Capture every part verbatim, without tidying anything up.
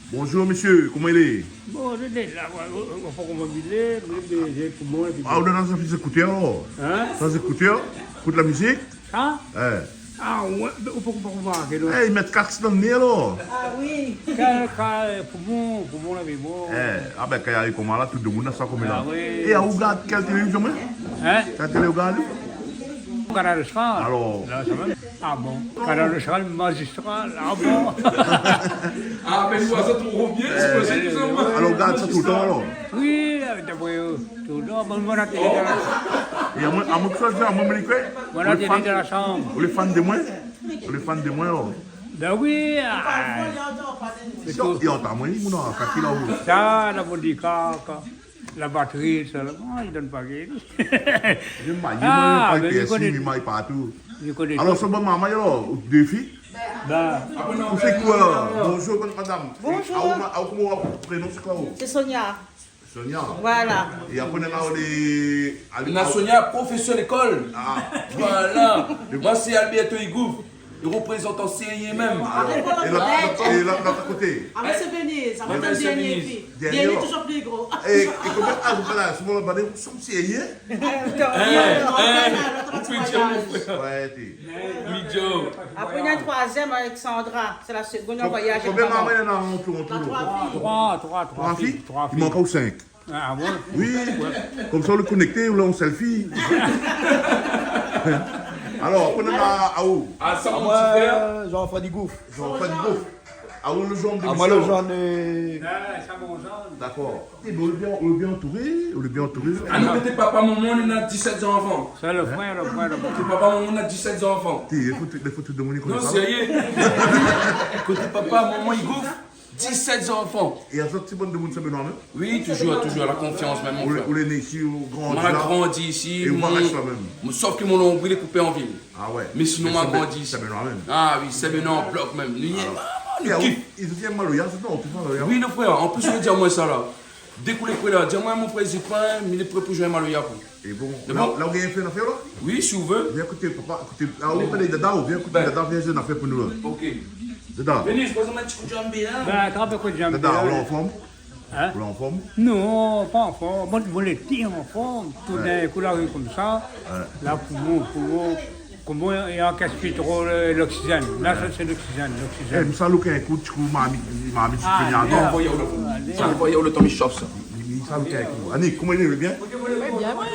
Bonjour, mésyé, koman i lé ? Bon, lé la, ou, ou, ou, koman i lé, mé, mé, mé, koman, épi... Ah, ou dan sa fé zékoutèr, alor ? Hein ? Sa zékoutèr, ékout la mizik. Sa ? Eh. Ah, ouais, mé ou pé pa romarké, non ? Eh, i mèt kaks dan lo né, alor. Ah oui. Kèl, kèl, poumon, poumon, la, mé bon. Eh, ah ben, kan i ariv koman la, tout demoun na sa koman la. Ah oui. É ou gard kèl télé, Jean-Marc ? Hein ? Kèl télé ou gard ? Kanal Austral. Alor. La, sa va. Ah bon ? Kanal Austral, Magistral, ah bon ? Ah, ben, nou, sa trouv bien, sé posib, sa. Alor, ou gard sa toultan, alor ? Oui, euh, d'après, euh, toultan, bon, voilà, télé dan la... É amoin, amoin, kosa, amoin, mi di koi ? Voilà, télé dan la shanm. Ou lé fan de moin ? Ou lé fan de moin, alor ? Ben oui, ah. Sé tou. I antann amoin, li, mon, kaki la-o. Sa, la, mon di, ka, ka. La batri, sa, la, ah, i donn pa gagn. Mi may, ah, mi may, mé mi koné, mi may partou. Mi koné. Alor, tout. Sa, bann marmay, alor, ou dé fi ? Ben. Ou sé koi, alor ? Bonjour, bann madam. Bonjour. Ah, ou, ah, koman ou, prénon, sé koi, ou ? Sé Sonia. Sonia. Voilà. É apré, nou na, ou lé, Al-, na Al-, Sonia, profésèr lékol. Ah. Voilà. Moin, sé Alberto Igouf. Li reprézant an sérié mèm. Ah, é la, é la, la, a koté. Ah, mé sé Venise. Apré, sé dernié, dernié, toujour pli gro. É, é koman, ah, voilà, sé bon, la bann, son sérié. Eh, eh, ou pé dir, mon frèr. Ouais, té. Apré, néna in troizièm avèk Sandra. Sé la segond voyaz. Konbien marmay néna an tou, an tou ? Troi, troi, troi fi. Troi fi ? I mank aou sink. Ah bon ? Oui, konmsa, ou lé konékté, ou lé an selfie. Alor, apré, nou na aou. Ah, sa, mon ti frèr. Jean-Fred Igouf. Jean-Fred Igouf. Ah, ou lé le Jean de... Ah, moin, le Jean de... Ah, sa, mon Jean. Dakor. É ben, ou lé bien, ou lé bien antouré, ou lé bien antouré. Ah, nou, koté papa, momon, nou na disèt zanfan. Sa, le frèr, le frèr, le frèr. Koté papa, momon, nou na disèt zanfan. Té, i fo, i fo tout demoun i koné sa. Non, sérié. Koté papa, momon, Igouf. Disèt zanfan. É azot, ti bann demoun Sin-Benoi mèm ? Oui, toujour, toujour, la konfians mèm, mon frèr. Ou lé, ou lé né isi, ou grandi la ? Moin la grandi isi, é ou la rès la mèm ? Mon, sof ke mon lonbril lé koupé an vil. Ah ouais. Mé sinon, moin la grandi isi. Sin-Benoi mèm ? Ah oui, Sin-Benoi an blok mèm. Nou yèm, ah, nou kif. É ou, i di maloya, sé non, ou kif maloya ? Oui, le frèr, an plis, ou di amoin sa la. Dé kou lé pré la, di amoin, mon frèr, ézit pa, hein, mi lé pré pou zoué maloya pou. É bon, la, la, ou gingn fé in afèr la ? Oui, si ou vé. Vien koté papa, koté, ah, ou lé dada, ou vien koté dada, vien zoué in afèr pou nou la. Ok. Dada. Vini, mi pé zoué in ti kou djambé la. Ben, atrap in kou djambé la. Dada, ou lé an form ? Hein ? Ou lé an form ? Non, pa an form. Moin, moin lété an form. Tout d'in kou, la, konmsa. Ouais. La, poumon, poumon. Koman i ankès pi tro, euh, loksizèn. La, sa, sé loksizèn, loksizèn. Eh, mé sa, louk in kou, ti kou, marmit, marmit, ah, ti pé bien. Alé. Sa, voyé, ou lé, sa, voyé, ou lé, Tommy Shop, sa. Mé sa, louk in kou. Anik, koman i lé, lé bien ? Oui, bien, oui.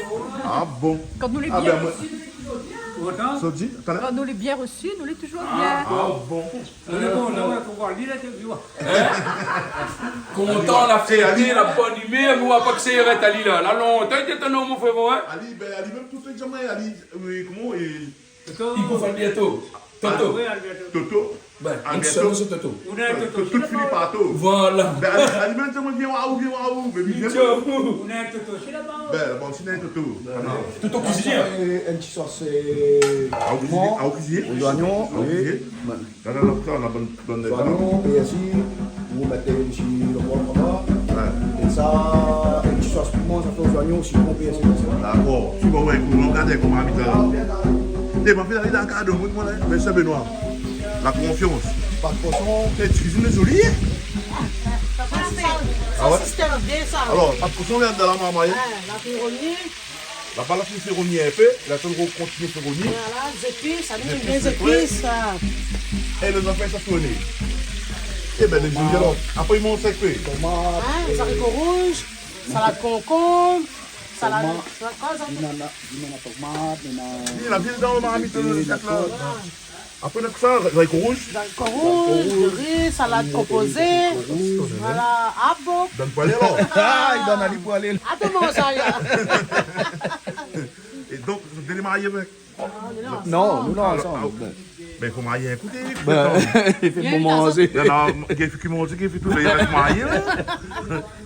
Ah bon ? Kan nou lé bien resi. Ah ben, moin... Otan ? Sa di, talèr ? Kan nou lé bien resi, nou lé toujour bien. Ah bon ? Nou lé kontan, nou lé kontan. Li lé toujour... Kontan, la fierté, la bone imèr, nou va pa k'sa i arèt ali la. La lontan, li té étonn, mon frèr, hein ? Ali, ben, ali mèm, tout lé zamé, ali, oui, koman, é Toto. Igouf, Alberto. Toto. Ah oui, Alberto. Toto. Ben, Alberto. Sé Toto. Ou néna Toto, tout fini par Toto. Voilà. Ben, ali, ali mèm, moin, vien oir aou, vien oir aou, ben, vien oir aou. Ou néna Toto osi laba. Ben, bon, si néna Toto. Toto kuizinié. É, in ti sos, euh, ah, ou kuizinié, ah, ou kuizinié ? Zoignon, oui. Ah, ou kuizinié. Ben, La, la, la, sa, la bann, bann... Zoignon, pèrsi, ou mèt isi lo pwa laba. Ouais. É sa, in ti sos piman, sa fé zoignon, sitron, pèrsi, sa. Dakor. Si, bon, ouais, pou nou gard koman i fé la. Té, ma fé la, li la gard amoin la, mé Sin-Benoi. La konfians. Pat koshon. Té, ti kuizine zoli, hein ? Ah ouais ? Sa, sé sistèm bien, sa. Alor, pat koshon, vien dan la marmay, hein ? Ouais, la pironi. La pa la fine fé rogni in pé, la fine kontinié fé rogni. Voilà, zépis, sa nou, zépis, zépis, sa. É lé zanfan sa tourné. É ben, lé zoli, alor. Apré, i manz sa èk koi ? Tomat, hein, zariko rouz, salad konkonm, salad, tomat, salad koi, sa ? Li néna, li néna tomat, li néna... Li la vi dan marmit, euh, dakor. Voilà. Apré, nou na sa, zariko rouz. Zariko rouz, ri, salad konpozé. Zariko rouz. Voilà, ah bon. Donn pou alé, alor. Ah, li donn ali pou alé. Atann, mon sa, ya. É donk, zot lé marié avèk ? Non, nou, non, ansanm. Alor, ah, ben, fo marié in kou, té. Ben, i fé pou manzé. Non, non, i fé ki manzé, i fé tout, i rès marié, la.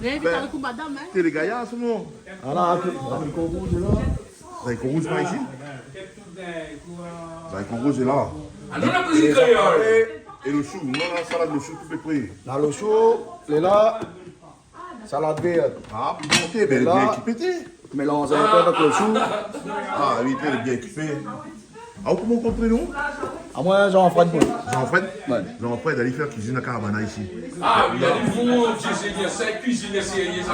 Mé i fé avèk madam, hein. Té, lé gayar, an se moman. Voilà, apré, apré, konkou, sé la. Zariko rouz, pa isi ? Zariko rouz lé la. Ah, nou na kuizine kréol. É lo shou, nou na la salad, lo shou, tout lé pré. Na lo shou, lé la. Salad vèr. Ah, bon, té, ben, lé bien ékipé, té. Mélanz in pé avèk lo shou. Ah oui, té, lé bien ékipé. Ah, koman ou konpran, non ? Amoin, Jean-Fred Boul. Jean-Fred ? Ouais. Jean-Fred, alé fé kuizine a Karavana isi. Ah oui, alé, mon Dieu Seigneur, sa kuizine sérié sa.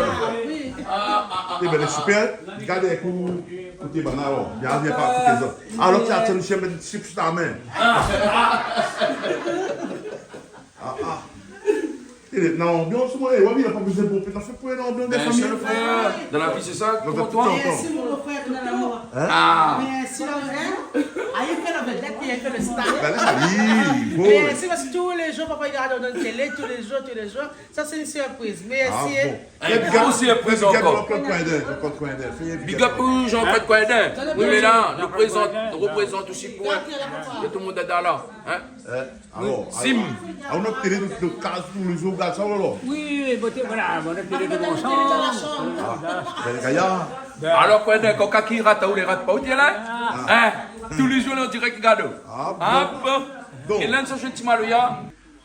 Ah, ah, ah. Ébin, lé super. Gard èk ou, koté banna alor. Bien, bien, pa koté sa. Alor, ti atann, ti mèt sip su ta min. Ah, ah. Ébin, na lanbians, moin, é, ouais, la pa bezoin bonpé, na fé pou lanbians dé fami. Bien sûr, frère. Dans la vie, c'est ça. Dans la vie, c'est ça. Mèrsi, mon frèr, pou lanmour. Hein ? Ah. Mèrsi, lanbians. Ah, li fé la vedèt, li fé le star. Bin, la, sa, oui, i fo. Mèrsi, parske tou lé zour, papa i gard anou dan la télé, tou lé zour, tou lé zour. Sa, sé in sirpriz. Mèrsi, hein. Ah bon. Fé in gro sirpriz ankor. Fé in big up ankor, Jean-Claude Coindin, Jean-Claude Coindin. Fé in big up. Big up pou Jean-Claude Coindin. Hein ? Oui, lé la, reprézant, reprézant osi pou, hein. Tout le monde est là, hein. Eh, alor, Sim. Alor, nou télé, nou, nou kaz tou lé zour, gard sa, alor. Oui, oui, bon, té, voilà, bon, nou télé, nou ansanm. Ah, bèl gayar. Alor, koi, dan koka ki rat, ou lé rat pa, ou té la ? Ah. Hein ? Tou lé zour, an dirèk, gard. Ah, bon. Ah, bon. Donk. É la, nou sa zoué ti maloya.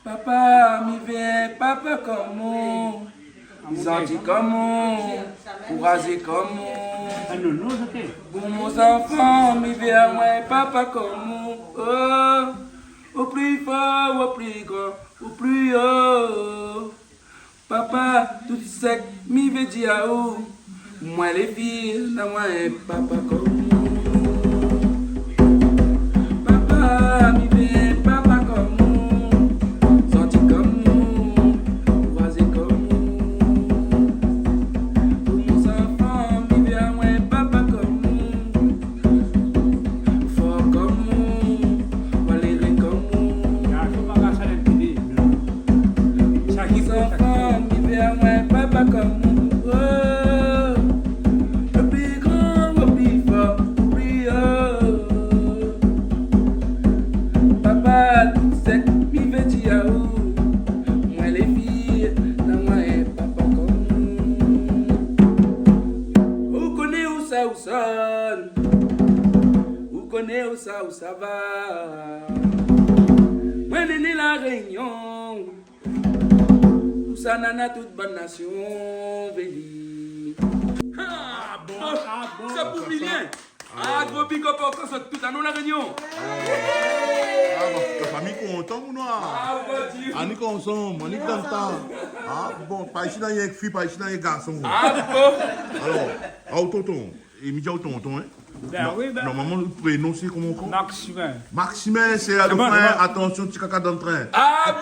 Papa, mi vé papa konm ou. Zanti konm ou, kourazé konm ou. Ah non, non, sa té. Pou mon zanfan, mi vé amoin papa konm ou. Oh, o pli for, o pli gran, o pli o. Papa, tout sèk, mi vé di aou. Moin lé fièr, na moin in papa konm ou. Papa, mi vé in papa konm ou. Zanti konm ou, kourazé konm ou. Pou mon zanfan, mi vé amoin in papa konm ou. For konm ou, maléré konm ou. Ah, fo pa sa lé télé. Sa ki zanfan, mi vé amoin papa konm ou. Oh, o pli gran, o pli for, o pli o. Papa, tout sèk, mi vé di aou. Moin lé fièr, na moin in papa konm ou. Ou koné ousa ou sort. Ou koné ousa ou sava. Moin lé né La Rényon. Ousa nana tout bann nasion vini. Ah bon, ah bon, sa pou Milien. Ah, gro big up ankor, zot tout anou La Rényon. Ah bon, la fami kontan, mon noir. Ah, mon Dieu. Anik ansanm, anik kontan. Ah bon, pa isi na rienk fi, pa isi na rienk garson. Ah bon. Alor, ah, tonton. É mi di aou tonton, hein ? Bin oui, bin. Normalman, le prénom, sé koman ankor ? Maximin. Maximin, sé a lo fin, atansion, ti kaka dan trin. Ah !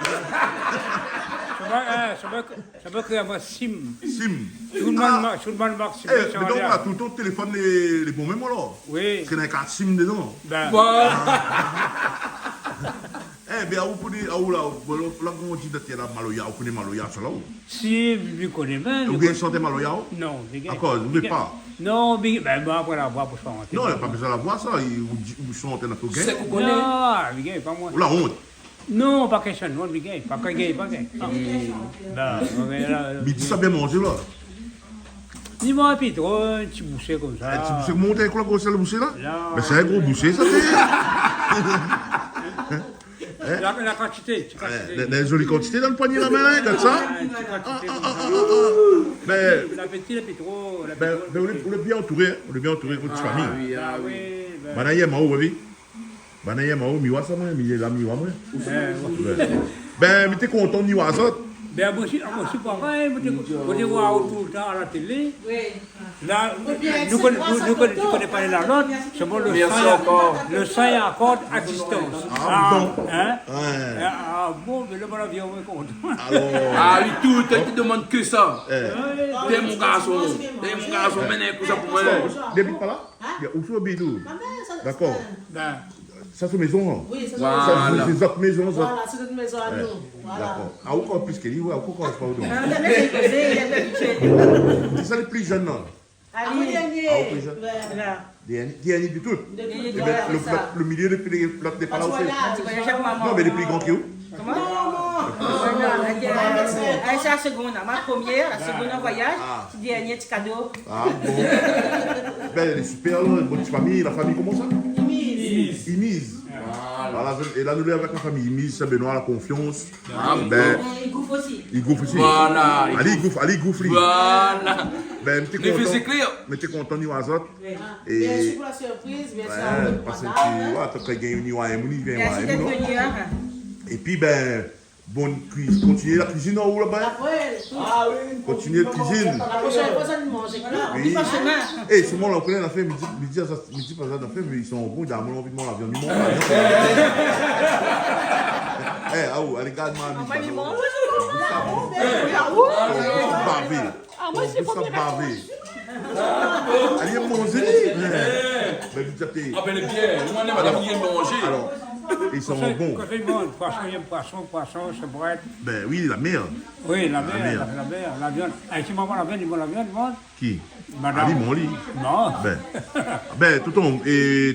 Sa va, hein, sa va, sa va kréé amoin Sim. Sim. Tout le monde, tout le monde Maximin, eh, sa va bien. Donk la, tout ton téléfone lé, lé bon mèm, alor ? Oui. Parske na kat Sim dedan. Bin. Voilà. Eh, bin, aou koné, aou la, ou la grandi dan tèr la, maloya, ou koné maloya, sa la, ou ? Si, mi koné, mé... Ou gingn shant maloya, ou ? Non, mi gingn pa. Akoz, ou vé pa ? Non, mi, bin, bon, apré la voi pou shanté. Non, na pa bezoin la voi, sa, ou di, ou shant, na tou gingn. Sé ou koné. Non, mi gingn pa, moin. Ou la ont ? Non, pa késtion, non, mi gingn pa, kan gingn, pa gingn. Bin, mé la, mi di sa bien manzé, la. Ni moin, pi tro, in ti bousé konmsa. In ti bousé, mont in kou la grosèr le bousé la ? La. Mé sé in gro bousé sa, sé. Hein ? La, la kantité, ti kantité. Ouais, la, la zoli kantité dan le poigné la min, hein, konmsa. Ouais, ti kantité konmsa. Ah, ah, ah, ah. Mé, lapéti, lapéti tro, lapéti tro. Bin, bin, ou lé, ou lé bien antouré, hein, ou lé bien antouré, out fami. Ah oui, ah oui. Banna i yèm aou, oui. Banna i yèm aou, mi oi sa, moin, mi lé la, mi oi, moin. Ouais. Bin, mi té kontan mi oi sa. Bin, moin osi, moin osi, parèy, moin té, moin té oi aou toultan a la télé. Oui. La, nou koné, nou koné, nou koné pa lé la lot, sé bon, le san, le san lé ankor a distans. Ah bon ? Hein ? Ouais. Ah bon, mé le bon avion, moin kontan. Alor. Ah oui, tout, té demann ke sa. Eh. Té mon garson, té mon garson, mèt in kou sa pou moin. Dépi pa la ? Hein ? Bien, ou sou bidou. Ah, mé sa, dakor. Bin. Sa sé maizon, hein ? Oui, sa sé maizon. Voilà. Sa sé zot maizon, sa. Voilà, sé nout maizon anou. Ouais. Voilà. Dakor. Ah, ou koné plis ke li, ouais, ou koné pa, ou donk. Ah, mé sé kozé, li lé abitié. Sé sa le pli jenn, non ? Ali. Ah, le dernié. Ah, le pli jenn. Voilà. Dernié, dernié de tout. De tout, voilà, sé sa. Ébin, le, le, le milié, le pli, le, le, le, pa la, ou fé. Ah, ti voyaz avèk momon. Non, mé le pli gran ke ou. Koman ? Non, non. Ah, non, ok. Ah, sa, la segonn, la. Moin, promié, la segonn an voyaz, ti dernié, ti kado. Ah bon. Bin, lé super, alor, bone ti fami, la fami, koman sa ? Imiz. Imiz. Voilà. Voilà, é la nou lé avèk la fami Miz Saint-Benoît, la konfians. Ah, bin, i gouf osi. I gouf osi. Voilà, i gouf. Alé, i gouf, alé, i gouf, li. Voilà. Bin, mi té kontan. Lé fizik klèr. Mi té kontan ni oir azot. Oui. É mèrsi pou la sirpriz, mèrsi a ou pou la dat. Wé, paske, wé, tank i gingn ni oir in moun, i vien oir in moun, non ? Mèrsi d'èt venu, in. Épi, bin, bone kui-, kontinié la kuizine, ou, laba. Apré, ah oui. Kontinié la kuizine. La proshèn foi, sa nou manz. Oui. Li pa fé mal. É, solman, la, ou koné, la fé midi, midi, sa, midi, pa sa, la fé, mé i san bon, i done anvi manz la viann, li manz la viann. É, aou, alé, gard ma, mi manz. Ou sa bavé. Ah, moin, sé pa bien. Alé, manzé, li. Bin, vit fé. Ah, bin, lé bien. Li, madam, li manz. Alor, i san bon. Kan i manz poison, i yèm poison, poison, sé vré. Bin oui, la mèr. Oui, la mèr, la mèr, la viann. Ah, si momon la viann, li manz la viann, li manz. Ki ? Madam. Ah, li manz, li. Non. Bin. Bin, tonton, é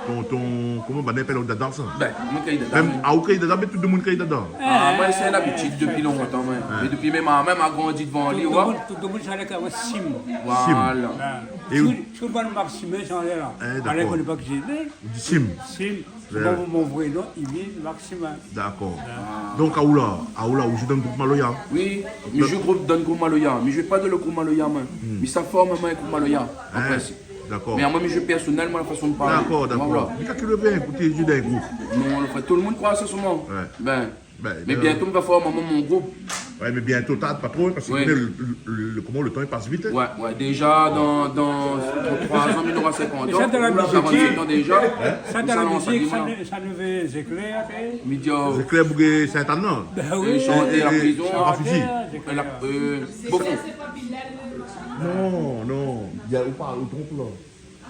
tonton, koman banna i apèl, dada, sa ? Bin, moin, kay dada. Mèm, ah, ou kay dada, mé tout demoun kay dada. Ah, moin, sé labitid dopi lontan, moin. Wé. É dopi mèm, ah, moin la grandi dovan li, tout demoun, tout demoun, sa lé kay Sim. Voilà. Sim. É ou ? Tout, tout bann Maximin, sa lé la. É, dakor. Alé, koné pa ki sé. Ou di Sim. Sim. Wé. Mon, mon vré non, Émile Maximin. Dakor. Wé. Donk, aou la, aou la, ou zoué dan group maloya ? Oui, mi zoué group, dan group maloya. Mi zoué pa dan le group maloya, moin. Hmm. Mi sa form amoin in group maloya, an prinsip. Dakor. Mé amoin, mi zoué pèrsonèl, moin, la fason de parlé. Dakor, dakor. Voilà. Mé kan ou lé bien, ékout, zoué dan group. Non, le frèr, tout le moun i kroi sa solman. Wé. Bin, mé bientô, mi sa form amoin mon group. Wé, mé bientô, tarde pa tro, in, paske le, le, le, koman, le tan i pas vit, in. Wé, wé, déza dan, dan troi an, mi nora sinkant an. Mé sa, dan la mizik, sa, dan la mizik, sa, sa nou vé zéklèr, in. Zéklèr, boug Sint-Ann, non ? Bin oui. É shanté la prizon. É, é, Rafizi. Zéklèr. La, euh, Bofon. Non, non, i a, ou pa, ou tronp la.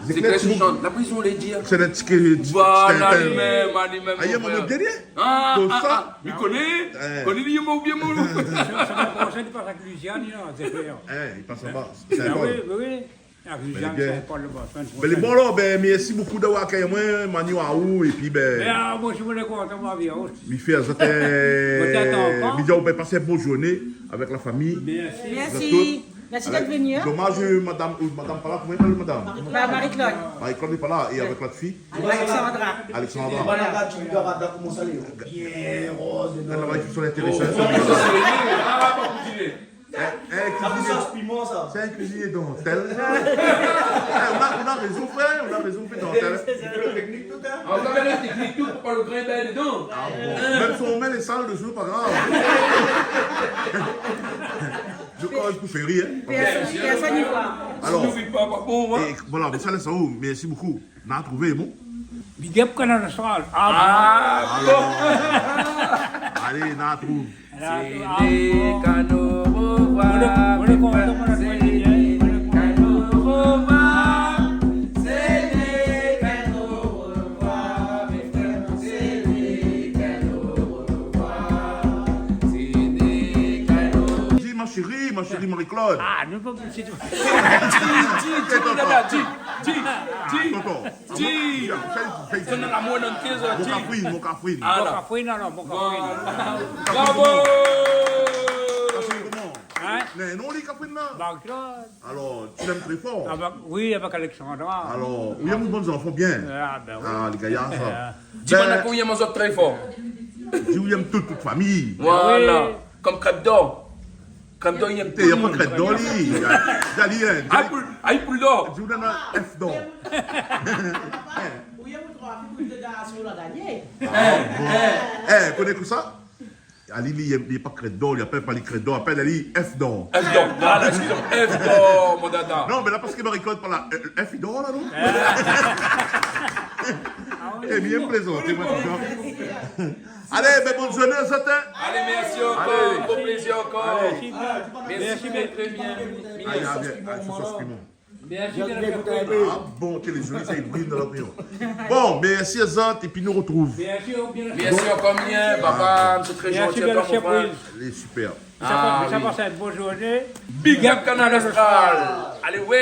Zéklèr, sé kèl shan ? La prizon, lé dir. Sé le tiké, voilà, Sint-Ann. Li mèm, li mèm, mon frèr. Ah, i a in moman dernié. Ah, ah, ah, mi koné. Koné li, mon bien, mon. Semèn proshèn, li pas a Louisiane, non, Zéklèr. É, li pas anba. Ah oui, oui, oui. A Louisiane, sé Paul le Boston. Bin, lé bon, alor, bin, mèrsi bokou d'avoir akèy amoin, mani aou, épi, bin, bin, ah, moin osi, moin lé kontan, moin, bien, oui. Mi fé azot, euh, mi di aou, bin, pas in bon zourné avèk la fami. Mèrsi. Mèrsi. Zot tout. Mèrsi d'èt venu, in. Domaz, euh, madam, euh, madam pa la, koman i apèl, madam ? Ba, Marie-Claude. Marie-Claude lé pa la, é avèk lot fiy ? Alexandra. Alexandra. Banna la, ti gard, koman sa lé bien roz, é la, la, la, i fo intérésé. Oh, sa, sa, sa, ah, pa pou dir. In, in kuizinié. Sa, sa, piman, sa. Sé in kuizinié dantèl. É, ou na, ou na rézon, frèr, ou na rézon, frèr, dantèl. Sé, sé, sé le teknik tout, in. Ah, ou na le teknik tout, pa le grin bin dedan. Ah bon. Mèm si ou mèt lé sal desou, pa grav. Zot kan mèm pou fé rir, in. Pèrsone, pèrsone i voi. Alor, si nou ri pa, pa bon, in. É voilà, mé sa lé sa, oh, mèrsi bokou. Na trouvé, bon. Big up Kanal Austral. Ah, bon. Alor. Alé, na trouvé. Sé lé kano, au revoir. Sé lé kano, au revoir. Sé lé kano, au revoir, mé frèr. Sé lé kano, au revoir. Sé lé kano. Di, ma chérie, ma chérie Marie-Claude. Ah, nou pa Di, di, di, di, di, di, di. Tonton. Di. Sa, sa, sa, sa. Donn amour dan le kèr, di. Mon kafrine, mon kafrine. Ah, mon kafrine, alor, mon kafrine. Voilà. Bravo. Kafrine koman ? In ? Non, non, li kafrine la. Marie-Claude. Alor, tu l'aimes très fort. Ah, ba, oui, avèk Alexandra. Alor, ou yèm bann zanfan bien. Ah, bin oui. Ah, lé gayar, sa. Di, bin, koman ou yèm azot trè for. Di, ou yèm tout, tout fami. Voilà. Oui. Kom Krèp Dor. Krèp Dor, i yèm tout le moun. Té, i yèm pa Krèp Dor, li. Dali, in. Ay, poul, ay, poul dor. Di, ou néna F Dor. Ou yèm ou troi fi pou de garson la gagné. Eh, koné kosa ? Ali, li, li lé pa Krèp Dor, li apèl pa li Krèp Dor, apèl ali F Dor. F Dor, voilà, excusez-moi, F Dor, mon dada. Non, mé la, paske Marie-Claude parl, euh, F Dor la, non ? Eh. Ah oui. Eh bien, plézanté, moin, toujour. Alé, bin, bone zourné, zot, in. Alé, mèrsi ankor, bon plézir ankor. Alé. Mèrsi, mèrsi, mèrsi. Ay, ay, ay, ay, sos piman. Mèrsi bien, bien. Ah bon, té lé zoli, sa i bril dan la piman. Bon, mèrsi azot, épi nou artrouv. Mèrsi ankor, bien. Mèrsi ankor, bien. Baba, sé trè zanti ankor, mon frèr. Mèrsi bien la sirpriz. Lé super. Sa, sa pas in bon zourné. Big up Kanal Austral. Alé, ouais.